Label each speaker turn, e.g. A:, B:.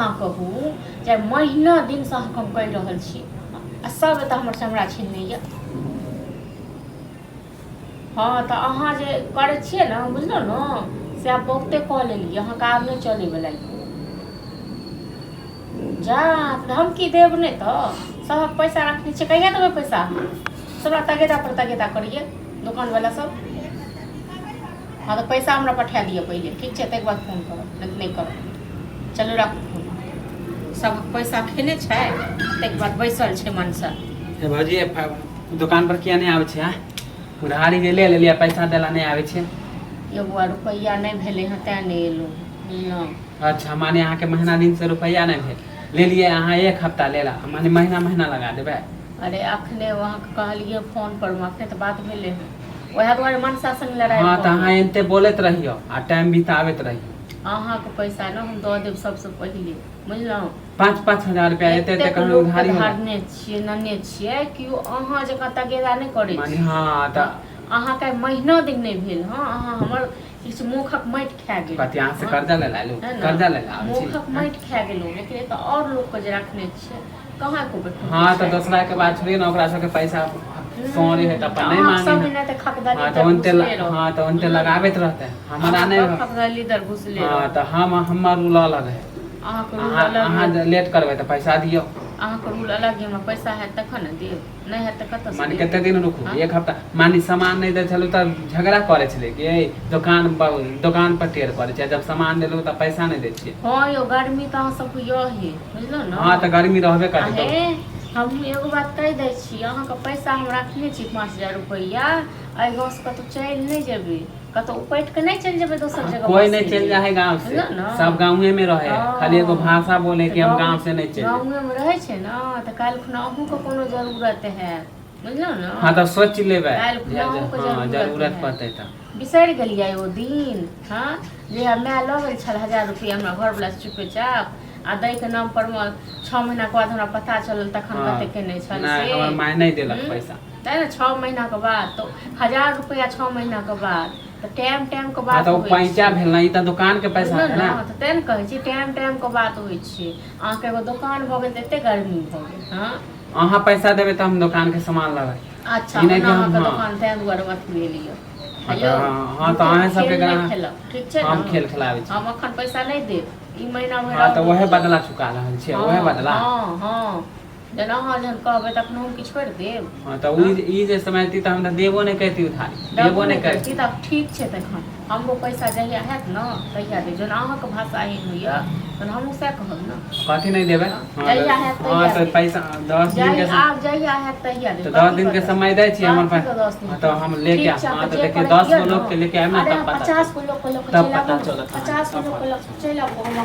A: अहाँ कहू जे महीना दिनसँ अहाँके हम कहि रहल छी आ सब एतऽ हमर चमड़ा छीनने यऽ। हँ तऽ अहाँ जे करै छियै ने, बुझलहुँ ने, से आब बहुते कऽ लेलियै, अहाँके आब नहि चलैवला यऽ। जा तऽ हम की देब? नहि तऽ सभक पैसा रखने छियै, कहिया देबै पैसा अहाँ? सबरा तगेदा पर तगेदा करैए दोकानवला सब। हँ तऽ पैसा हमरा पठा दिअ पहिले, ठीक छै? ताहिके बाद फोन करब, नहि तऽ नहि करब। चलू, राखू फोन। सभक पैसा खेने छै, ताहिके बाद बैसल छै मनसा।
B: हे भौजी, दोकान पर किया नहि आबै छै? आँय, उधारी जे ले लेलियै, पैसा देला नहि आबै छै?
A: यौ बौआ, रुपैआ नहि भेलै हँ, तेँ नहि एलहुँ, बुझलहुँ?
B: अच्छा, माने अहाँके महीना दिनसँ रुपैआ नहि भेल, लेलियै अहाँ एक हफ्ता लेला, माने महीना महीना लगा देबै?
A: अरे, अखने अहाँके कहलियै फोन पर मे, अखने तऽ बात भेलै हँ, वएह दुआरे मनसा संग लड़ाइ
B: हँ,
A: भऽ
B: तऽ अहाँ
A: गेल।
B: एनते बोलैत रहियौ आ टाइम बिताबैत रहियौ।
A: अहाँके पैसा ने हम दऽ देब सबसँ पहिले, बुझलहुँ?
B: 5-5 हजार रुपया एते एते
A: एतेक
B: कखनो
A: लोकके
B: उधारी होलै?
A: धारने छियै, नने छियै, केओ अहाँ जकाँ तगेदा नहि करै
B: माने
A: छै।
B: हँ, तऽ
A: अहाँके महीना दिन नहि भेल हँ, अहाँ हमर किछु मुखक माटि खा गेलहुँ।
B: कथी, अहाँ से
A: हँ,
B: कर्जा ले लायलू?
A: है ने?
B: कर्जा ले आबै छी?
A: मुखक माटि खा गेलहुँ, लेकिन एतऽ आओर लोकके जे रखने छियै, कहाँ एको बेर
B: हँ, तऽ
A: छै?
B: दोसरा के बात छोड़िए ने, ओकरा सबके पैसा सॉरी है तऽ अपन नहि
A: अहाँ
B: मांगे
A: सब
B: है।
A: दिना तऽ खकदली
B: हँ, तऽ
A: तर
B: ओनते
A: घुसले रहू।
B: हँ, तऽ ओनते लगाबैत रहतै, हमरा नहि।
A: खकदली दर घुसले
B: हँ,
A: रहू।
B: तऽ हम हमर रूल अलग है।
A: अहाँके रूल
B: अहाँ
A: अलग
B: अहाँ
A: यऽ।
B: जे लेट करबै तऽ पैसा दियौ।
A: अहाँके रूल अलग यऽ, हमरा पैसा हैत तखन ने देब, नहि हैत तऽ कतऽसँ
B: माने
A: देब?
B: कते दिन रुकू?
A: हँ?
B: एक हफ्ता। माने सामान नहि दै छलहुँ तऽ झगड़ा करै छलै कि ए दोकान पर, दोकान पर टेर करै छै, जब सामान देलहुँ तऽ पैसा नहि दै छियै।
A: हँ यौ, गर्मी तऽ अहाँ सबके यहे, बुझलहुँ ने?
B: हँ, तऽ गर्मी रहबे करतै तऽ।
A: हे, हमहूँ एगो बात कहि दै छी, अहाँके पैसा हम रखने छी 5000 रुपैआ। एहि गाँवसँ कतहु चलि नहि जेबै, कतहु उपटि कऽ नहि चलि जेबै दोसर जगह।
B: कोई
A: बसै
B: नहीं चल
A: लेल।
B: जाए गांव से।
A: बुझलहुँ ने?
B: सब गाँवे में रहे है, खाली एगो भाषा बोले
A: तऽ
B: कि हम
A: गाँव
B: गांव से नहीं चल जाए।
A: गाँवेमे रहै छै ने, तऽ काल्हि खुना अहूँके कोनो जरूरत हैत, बुझलहुँ ने?
B: हाँ, तऽ सोच लेबै।
A: काल्हि खुना अहूँके
B: हाँ,
A: जरूरत
B: जरूरत
A: हैत।
B: पड़तै तऽ।
A: बिसरि गेलियै ओ दिन? हँ, जहिया माय लऽ गेल छल 1000 रुपैआ हमरा घरवला से चुपे चाप, आ दैके नाम पर मे 6 महीनाके बाद हमरा पता चलल तखन कते केने छल।
B: नहि,
A: से
B: हमर माय नहि देलक पैसा।
A: तैँ ने, 6 महीनाके बाद तऽ 1000 रुपैआ, 6 महीनाके बाद तऽ टाइम टाइमके
B: हाँ,
A: बात
B: तऽ ओ
A: होइ
B: पैंचा
A: छै।
B: भेल ने, ई तऽ दुकान के पैसा
A: बुझलहुँ
B: भेल
A: ने?
B: ने।
A: तऽ तेँ ने कहै छी, टाइम टाइमके बात होइ छै। अहाँके एगो दोकान भऽ गेल तऽ एते गर्मी भऽ गेल हँ।
B: अहाँ पैसा देबै तऽ हम दुकान के सामान लेबै।
A: अच्छा,
B: ई नहि
A: ओना
B: कि हम
A: अहाँके
B: हाँ।
A: दोकान तेँ दुआरे अथी भेल यऽ।
B: हाँ,
A: यौ,
B: तऽ हाँ, तऽ
A: झूठोके
B: अहें सबके
A: खेल नहि
B: ग्राहक
A: खेलब, ठीक छै
B: हम
A: ने?
B: खेल खेलाबै छी।
A: हम अखन पैसा नहि देब, ई महीना भरि
B: हाँ,
A: आओर
B: तऽ वहे
A: रुकि जाउ।
B: बदला चुका रहल छियै, वहे
A: हँ
B: बदला।
A: हँ, जेना अहाँ जहन कहबै तखन हम कि छोड़ि देब?
B: हाँ, तऽ ई जे समझती तऽ हम तऽ देबो नहि करती, उधारी
A: देबो
B: देबो
A: नहि
B: नहि
A: करती।
B: करती।
A: तऽ ठीक छै, तखन हमरो पैसा जहिया हैत ने तहिया देब। जहन अहाँके भाषा एहन होइए तहन हमहूँ सएह कहब ने।
B: कथी नहि देबै? हाँ,
A: जहिया
B: तऽ
A: हैत
B: हाँ,
A: तहिया
B: तऽ
A: देब।
B: पैसा 10 दिन के
A: आब जहिया हैत तहिया देब।
B: तऽ 10
A: कथी
B: दिन के
A: के
B: समय दै छी हमर
A: कथी
B: पास।
A: के 10 दिन?
B: हाँ, तऽ हम लेके
A: ठीक छै।
B: हाँ,
A: अहाँके
B: तऽ
A: जे
B: देखियौ,
A: करैके
B: 10
A: यऽ
B: गो
A: ने,
B: लोग के लेके आयब ने,
A: अरे
B: तब पता
A: 50 गो लोकके लऽ कऽ
B: तब
A: चलि
B: पता
A: आबू ने।
B: चलत अहाँके,
A: 50 गो
B: तब
A: लोकके
B: पता
A: लऽ कऽ चलि आबू हम।